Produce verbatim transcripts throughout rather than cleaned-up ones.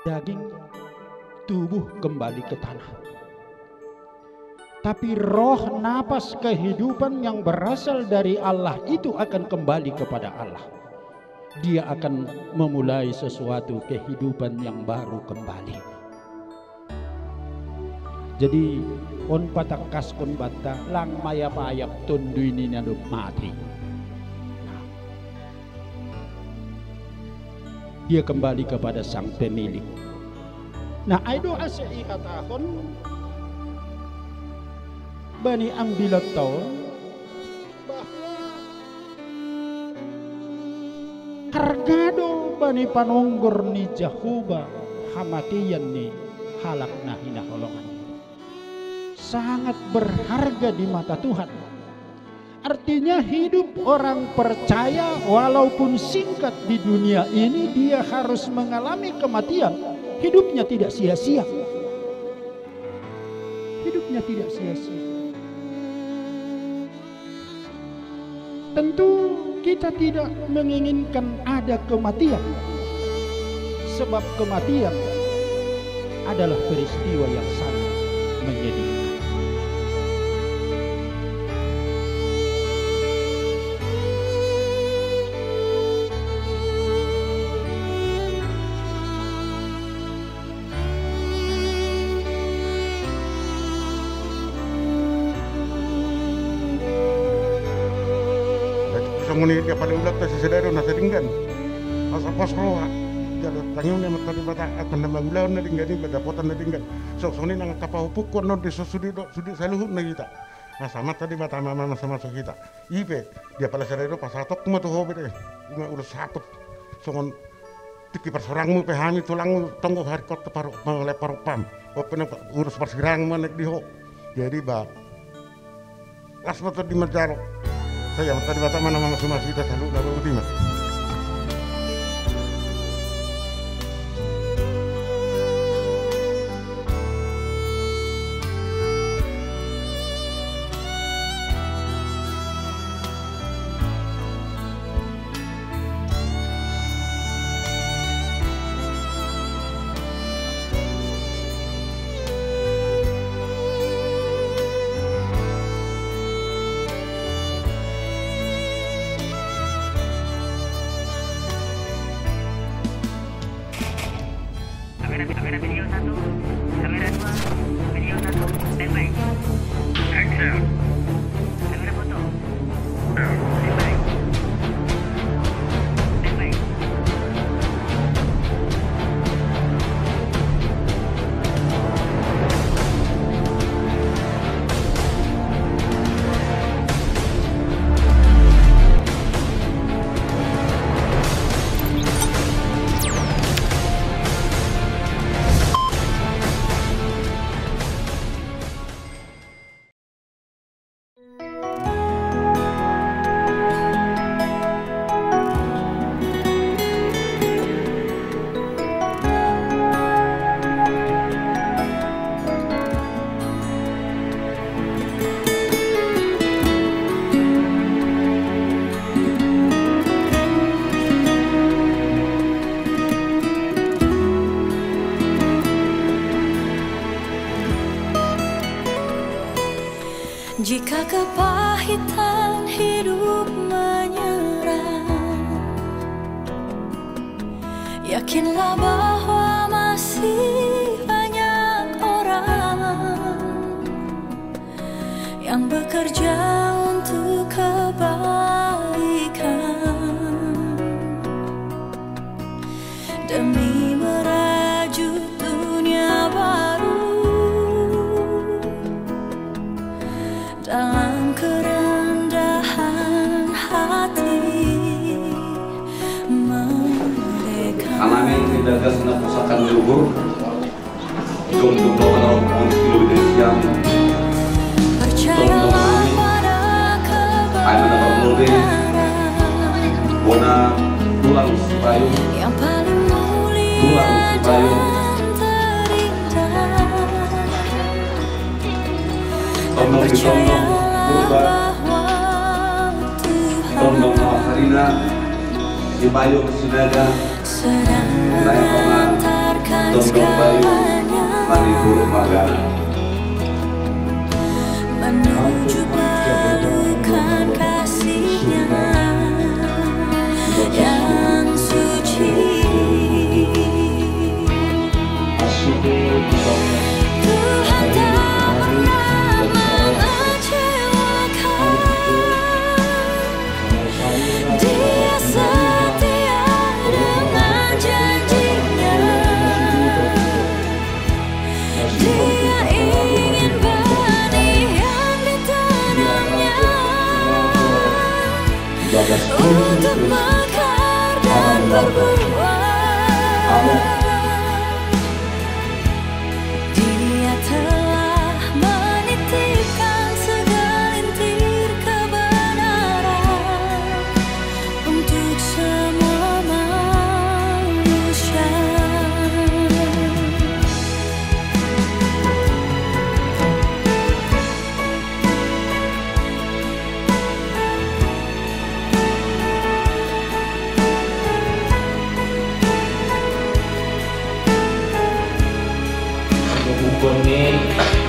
Daging, tubuh kembali ke tanah. Tapi roh, napas kehidupan yang berasal dari Allah itu akan kembali kepada Allah. Dia akan memulai sesuatu kehidupan yang baru kembali. Jadi, on patangkaskon banta, lang mayap-ayap tonduy ni na dob mate. Nah. Dia kembali kepada sang pemilik. Nah, ai do asa ihatahon bani ambilanta on bahwa harga do bani panonggor ni Jahowa hamatean ni halak na hinaholongan. Sangat berharga di mata Tuhan. Artinya, hidup orang percaya, walaupun singkat di dunia ini, dia harus mengalami kematian. Hidupnya tidak sia-sia. Hidupnya tidak sia-sia. Tentu kita tidak menginginkan ada kematian, sebab kematian adalah peristiwa yang sangat menyedihkan. Songon i dia pala ulak ta sisada do na tadinggan. Asa pos roha. Jala tangiang ni Amanta Debata, akan na mangulahon na dinggan i, dapotan na dinggan. Songon i nang tapahophop on di so sude do, sude saluhutna hita. Asa Amanta Debata ma mamasu-masu hita. I pe, dia pala sada do pasahatonku ma tu ho be de. Ima ulos saput. Songon tingki parsorangmu pe hami tulangmu tonggo haringkot paru, mangalean parumpam. Ope na ulos parsirangmu anek di ho. Jadi ba. Las ma tondi manjalo. Sai Amanta Debata ma na mamasu-masu hita saluhutna, boti ma. Kamera, kamera video satu, kamera dua, video satu, standby. Action. Kamera foto. Standby. Standby. Jika kepahitan hidup menyerang, yakinlah bahwa masih banyak orang yang bekerja untuk kebaikan. Demi merajut dunia baru dalam kerendahan hati mereka. Alani tindagas na pusaka ni luhur. Jom, jom, jom, jom, jom, jom, jom, jom. Percayalah pada kebenaran. Bona tulang Sipayung. Yang paling mulia dan terindah. Percayalah bahwa Tuhan. Tondong Sarina, Sipayung Sinaga. Sedang mengantarkan Tondong Bayu, Manipur Magara. Menuju pelukan kasihnya yang suci. Tuhan tak pernah mengecewakan. Dia setia dengan janjinya. Dia ingin benih yang ditanamnya untuk mekar dan berbuah. Dia telah menitipkan segelintir kebenaran untuk semua manusia. Bukan ni,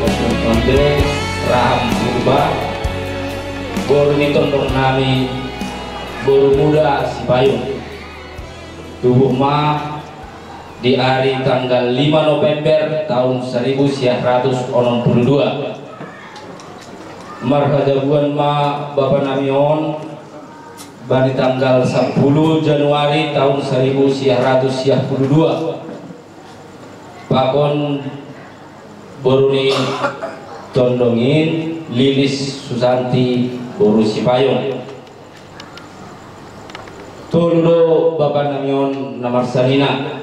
bukan ni, Raham Purba, boru ni tondong nami, boru muda Sipayung. Tubuh ma di ari tanggal lima November tahun seribu sia ratus onom pulu dua. Marhajabuan ma bapa nami on bani tanggal sampulu Januari tahun seribu sia ratus sia pulu dua. Pakon boru ni tondong in Lilis Susanti boru Sipayung. Tolu do bapa nami on na marsalina.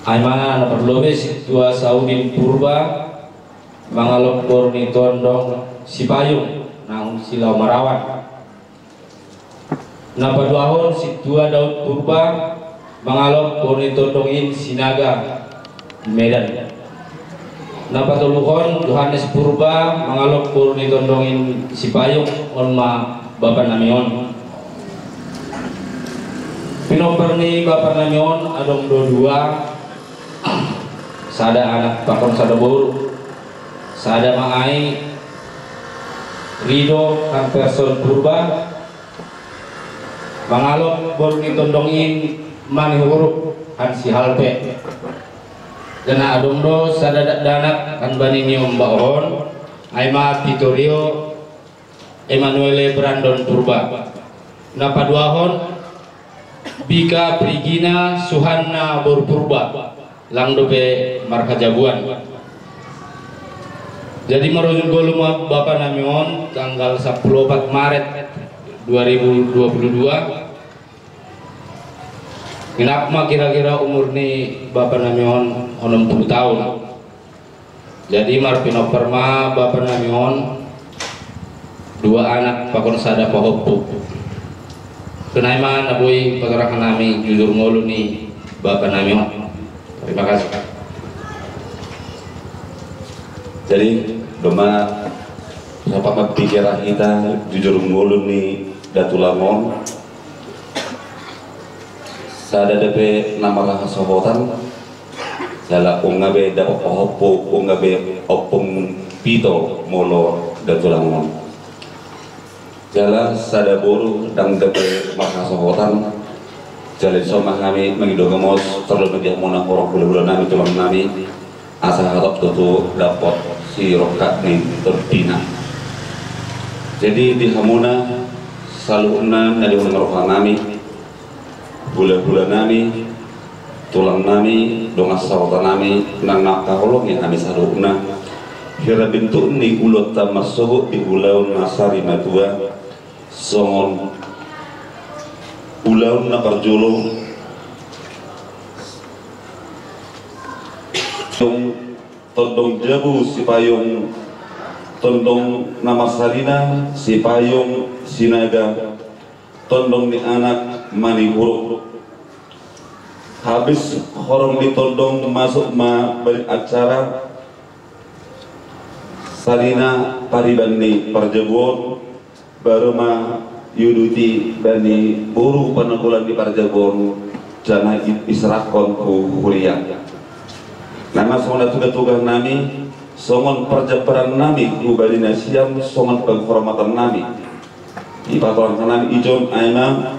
Ai ma na parlobei Sintua Saudin Purba mangalop boru ni tondong Sipayung naung silaho marawan. Na paduahon Sintua Daud Purba mangalop boru ni tondong in Sinaga, Medan. Na patoluhon Johannes Purba mangalop boru ni tondong in Sipayung, on ma bapa nami on. Pinompar ni bapa nami on adong do dua, sada anak pakon sada boru. Sada ma ai Rido Hanperson Purba mangalop boru ni tondong in Manihuruk han Sihalpe. Dena adong do sada dakdanak han bani ni omba on, ai ma Vitorio Emanuele Brandon Purba. Na paduahon Bika Prigina Suhanna boru Purba, lang dope marhajabuan. Jadi marujung golu ma bapa nami on tanggal sampulu opat Maret dua ribu dua puluh dua. Genap ma kira-kira umur ni bapa nami on onom pulu taon. Jadi marpinompar ma bapa nami on dua anak pakon sada pahompu. Songon i ma na boi patorang hami jujur ngolu ni bapa nami on. Terima kasih. Jadi domma sapa ma pikiran hita jujur ngolu ni datulang on. Sada dope na marhasohotan. Jala unang be dapot pahompu, unang be ompung pitu molo datulang on. Jala sada boru ndang dope marhasohotan. Jala dison ma hami mangido gomos, tarlumobi di hamuna horong hulahula nami, tulang nami, asa hatop tutu dapot sirongkap ni tondina. Jadi di hamuna saluhutna na di hamuna roha nami, hulahula nami, tulang nami, dongan sahuta nami, na mangkaholongi hami saluhutna. Hira bentuk ni ulaonta marsogot di ulaon na sari matua, songon ulaon na parjolo, tondong jabu Sipayung, tondong na marsalina Sipayung Sinaga, tondong ni anak Manihuruk. Habis horong ni tondong masuk ma balik acara salina pariban ni parjabu on, baru ma diuduti bani boru pananggulan ni parjabu on, Jala i-, iserahkon tu huria. Nang songon na tuga-tuga nami, songon parjambaran nami hubani nasiam, songon penghormatan nami. Ipatolhas nami ijon ai ma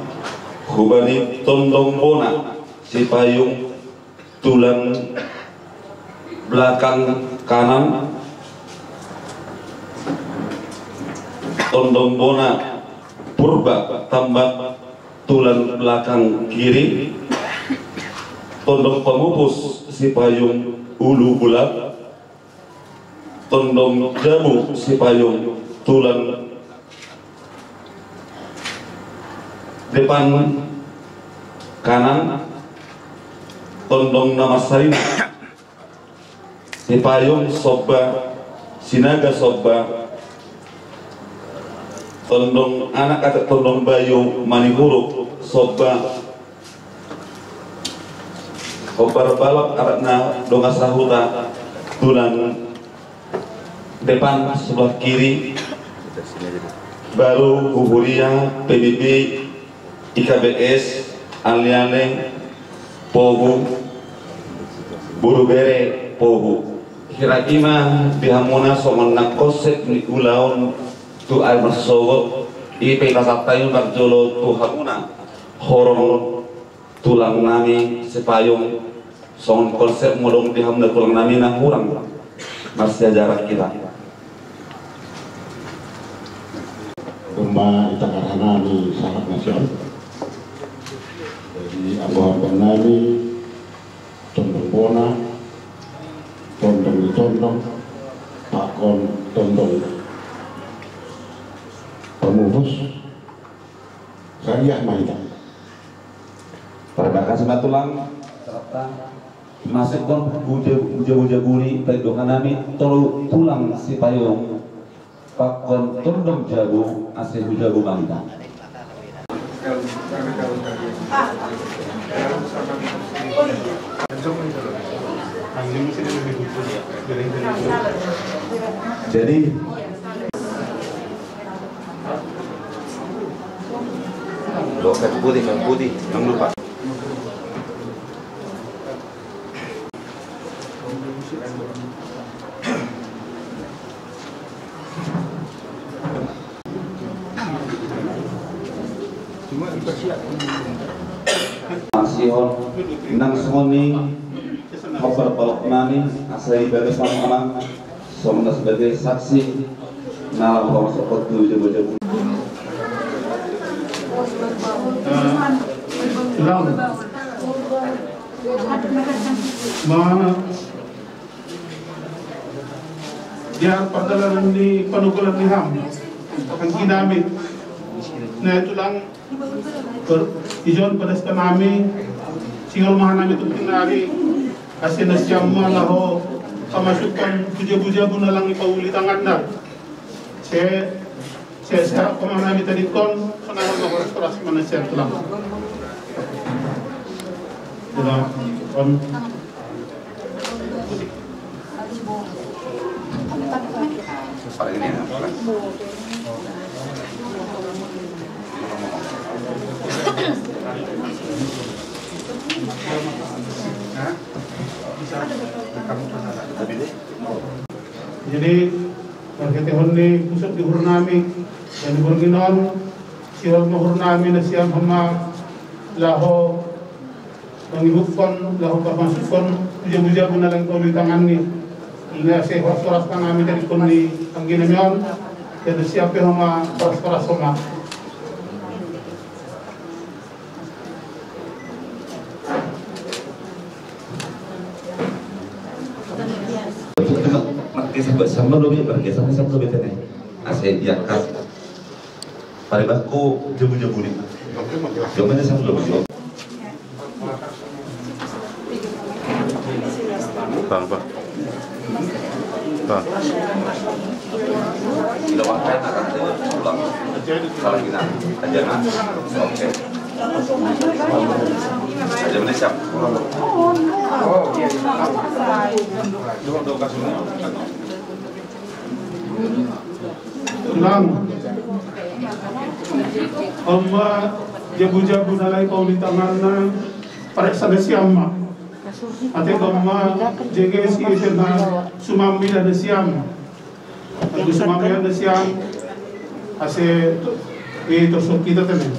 hubani tondong bona, sipayung tulang belakang kanan, tondong bona Purba Tambak tulang belakang kiri, tondong pamupus sipayung ulu bulak, tondong jabu sipayung tulang depan kanan, tondong na marsarina sipayung Somba Sinaga Somba, tondong anak atik tondong bayu Manihuruk Somba, hombar balok anak na dongan sahuta tulang depan sebelah kiri, baru huria P B B, I K B S, ale-ale Pohu, boru bere Pohu. Hira i ma di hamuna songon na konsep ni ulaon tu ari marsogot, i pe pasahat hami parjolo tu hamuna horong tulang nami sipayung, songon konsep modom di hamuna tulang nami na hurang marsiajaran hita. Domma i tangaran nami sahat nasiam. Jadi ambo-ambo nami, tondong bona, tondong ni tondong, pakon tondong pamupus, sariah ma hita. Terima kasih ma tulang. Masukkon huja-, hujabu-jabu ni pandohan nami tolu tulang sipayung pakon tondong jabu, asa hujabu ma hita. Jadi, loket putih, loket putih, jangan lupa. Masihon nang songon i, hombar balok nami, asa i bagas ma amang, songon na sebagai saksi, na laho pamasuk tu jabu-jabu. Tulang. Ma, di pardalanan ni panogolan ni ham, angginami, na tulang, ijon padaskan nami, sihol ma hami tu tinari, asa nasiam ma laho pamasukkon tu jabu-jabu na lang dipauli tanganna. Asa, asa, asa, pamana ni tadikon, sonang ma horas-horas ma nasiam tulang. Tulang, on. Jadi, marhitehon ni pusok di uhur nami, dan di borngin on, sihol ma uhur nami nasiam homa laho mangihuthon, laho pamasukkon tu jabu-jabu na lang dipauli tanganna. Asa horas-horas ma hami tadikon ni angginami on, dan siap pe homa horas-horas homa. Margeser ba, sama lobi, margeser sama lobi tene. Asa diangkat. Paribanku jabu-jabu ni. Jabu ni sama lobi. Bang, bang. Bang. Salah gina. Aja na. Oke. Aja mana siap. Tulang. Homa jabu-jabu na lang dipauli tanganna. Pareksa nasiam ma. Ate domma jegesi ete na sumambida nasiam. Anggo sumambida nasiam. Ase i torsok hita tene.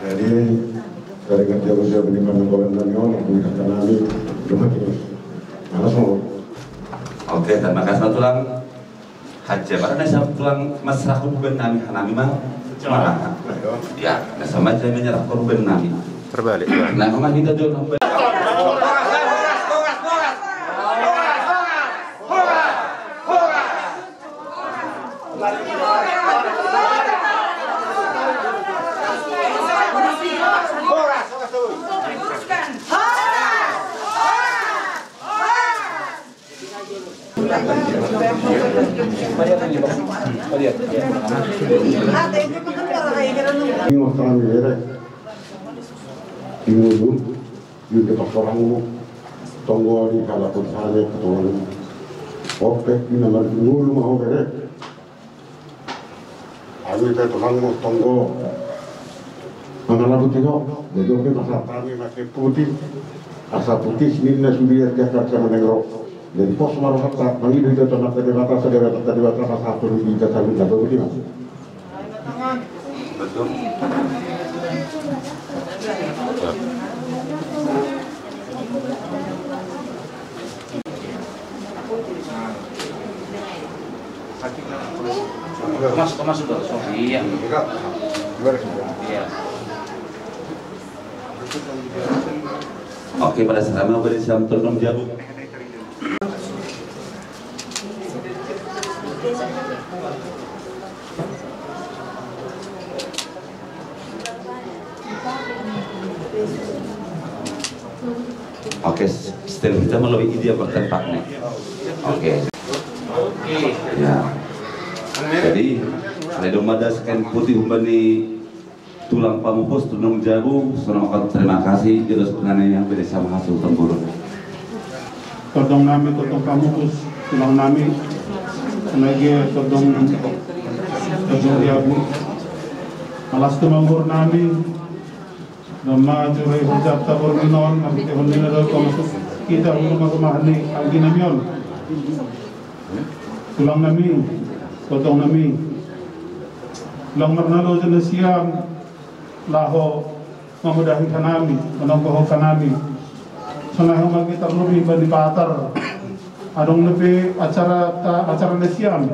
Jadi, dari kerja-kerja pendidikan nami on, aku minta nami, cuma gini. Mana semua? Oke, terima kasih, Tulang. Haja, mana na siap tulang mas raku bukan nami, nami mah. Mana? Ya, na sama aja menyerah korban nami. Terbalik, Tulang. Nah, memang kita juga Bingung tangan ni bere. Bingung. Di depan orang mu. Tonggo di kala pun sana ketuan. Oke, di nomor ngulu mau bere. Ami pe tulang mu tonggo. Mangalabuti ho. Jadi oke, masa kami pakai putih. Asa putih ninna suliat dia kerja menengro. Jadi pos marohata mangido ida tanah tadi batas, saudara tadi batas, masa pun di jasa minta begitu. Mas, Mas, sudah, sudah. Iya. Iya. Oke, pada selama beri siam tondong jabu. Oke, style kita melalui ide yang bertempat nih. Oke. Ya. Jadi, ada domba das kain putih umban ni tulang pamupus, tondong jabu, songon on terima kasih, jelas penganai yang beda sama hasil tempurung. Tondong nami, tondong pamupus, tulang nami, lagi tondong, tondong jabu. Malas tu manggur nami, nama jurai hujat tabor minon, nami tebon nina doi komasus, kita hulu marumahan ni, anggi nami on. Tulang nami, tondong nami. Tulang marnalo jana siam, laho mamudahi hanami, manonggohon hanami. Sonai homa gitar lobi bani patar. Adong lobi acara ta, acara nasiam.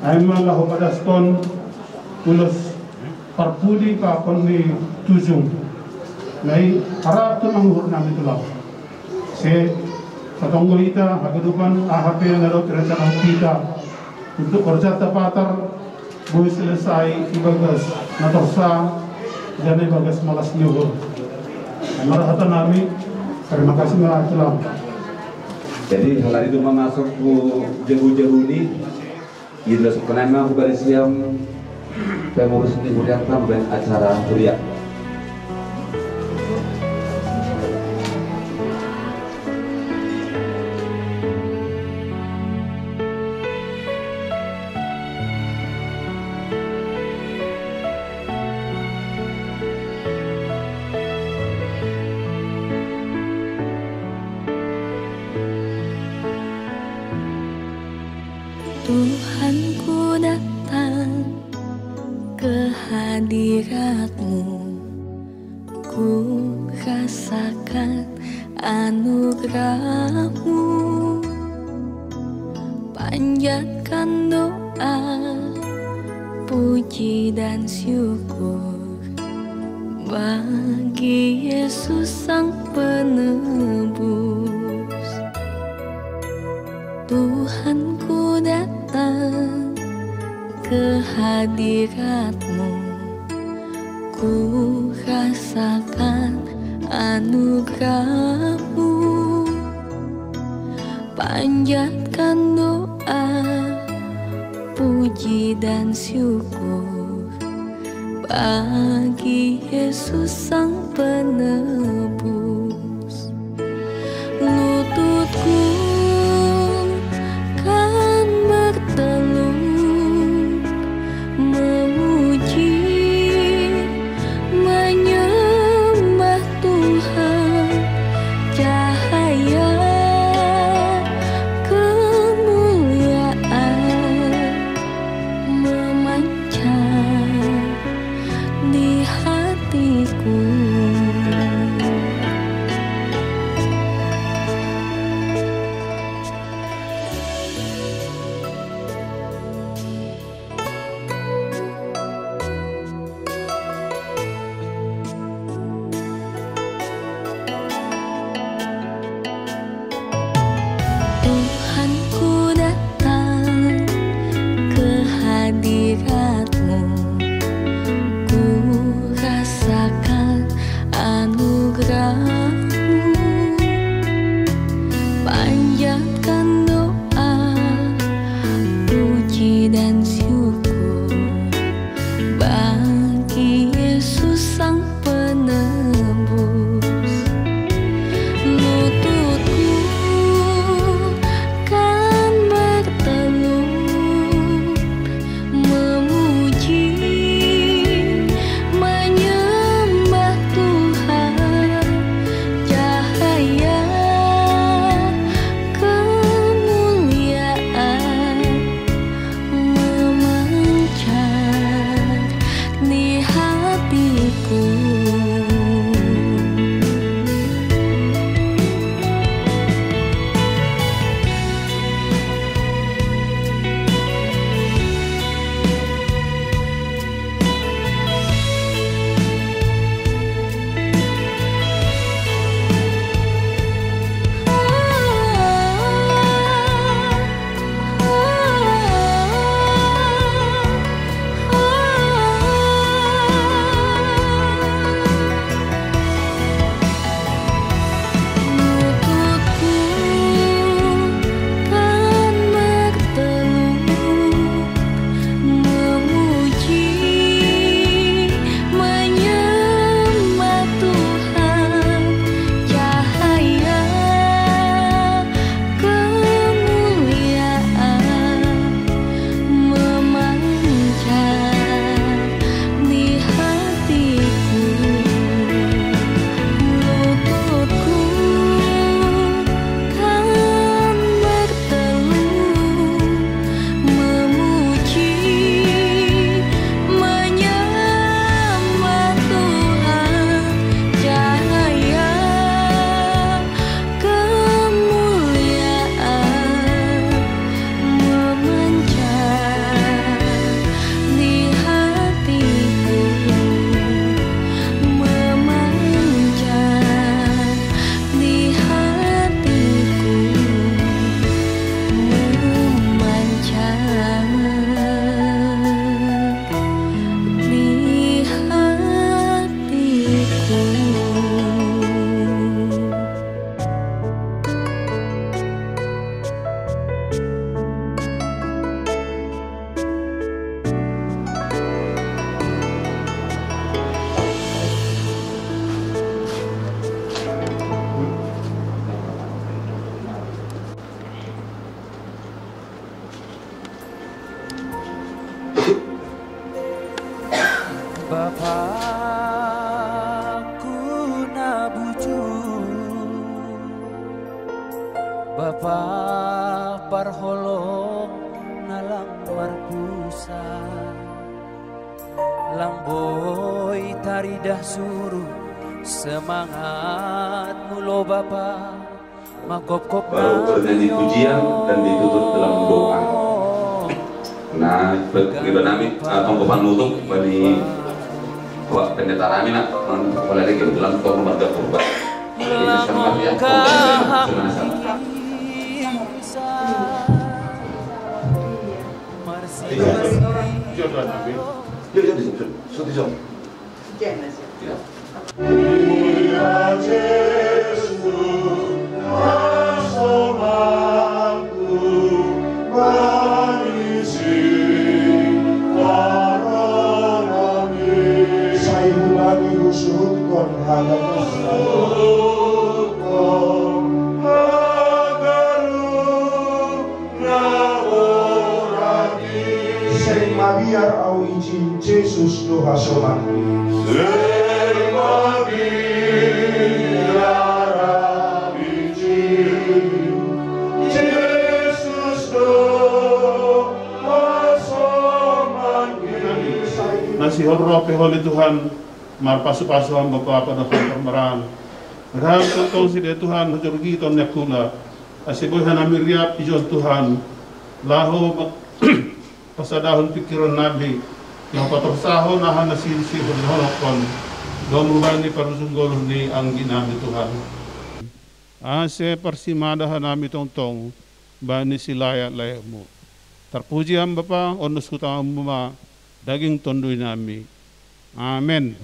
Ai ma laho padaskon ulos parpudi pakon ni tujung. Nai harap tu manguhur nami tulang. Se, patonggo hita, hagadupan, aha pe na dot rencana hita. Untuk kerja tapatar, boi selesai ibagas na torsa, jana ibagas malas ni uhur. Marhata nami, terima kasih ma tulang. Jadi, halani doma masuk ku jabu-jabu ni, ida sukena ma hubari siam pengurus ni hurianta baen acara huria. Tuhan, ku datang ke hadirat-Mu, ku rasakan anugerah-Mu. Panjatkan doa, puji dan syukur bagi Yesus Sang Penebus. Tuhan, ku datang ke hadirat-Mu, ku rasakan anugerah-Mu. Panjatkan doa, puji dan syukur bagi Yesus Sang Penebus. Lututku kan bertelut memuji hatiku. Lututku kan berteluh memuji, menyembah Tuhan, cahaya kemuliaan memancar di hatiku. Lututku kan berteluh memuji, menyembah Tuhan, cahaya kemuliaan memancar di hatiku, memancar di hatiku, memancar di hatiku. Bapakku na bujur, Bapa parholong na lang marpusat, lang boi taridah suru semangatmu lo Bapa. Baru bernyanyi pujian dan ditutup dalam doa. Nah, pe-, riba nami, ah, tonggo panutup bani Bapak Pendeta nami, nah, man-, mulai lagi kebetulan tong marga Purba. Ini sama ya, tong sama-sama. Iya. Iya, iya, iya, iya. Sudah, sudah. Iya. Sai hubangi husuhutkon haganup. Seng mabiar au ijin, Jesus do hasomangku. Seng mabiar au ijin, Jesus do hasomangku. Na sihol ro pe holi Tuhan, marpasupasu hamu Bapa, padohon parmaraan. Rahan tongtong sude Tuhan hujorgiton ni angkula. Ase boi hanami riap ijon Tuhan, laho ma-, pasadahon pingkiron nami, laho patorsahon aha na sirsirhon dohonon, dohot murubani parujung ngolu ni anggi nami Tuhan. Ase parsimada hanami tongtong bani silayaklayakmu. Tarpuji Ham Bapa, ondos hutanganmu ma daging tondui nami. Amen.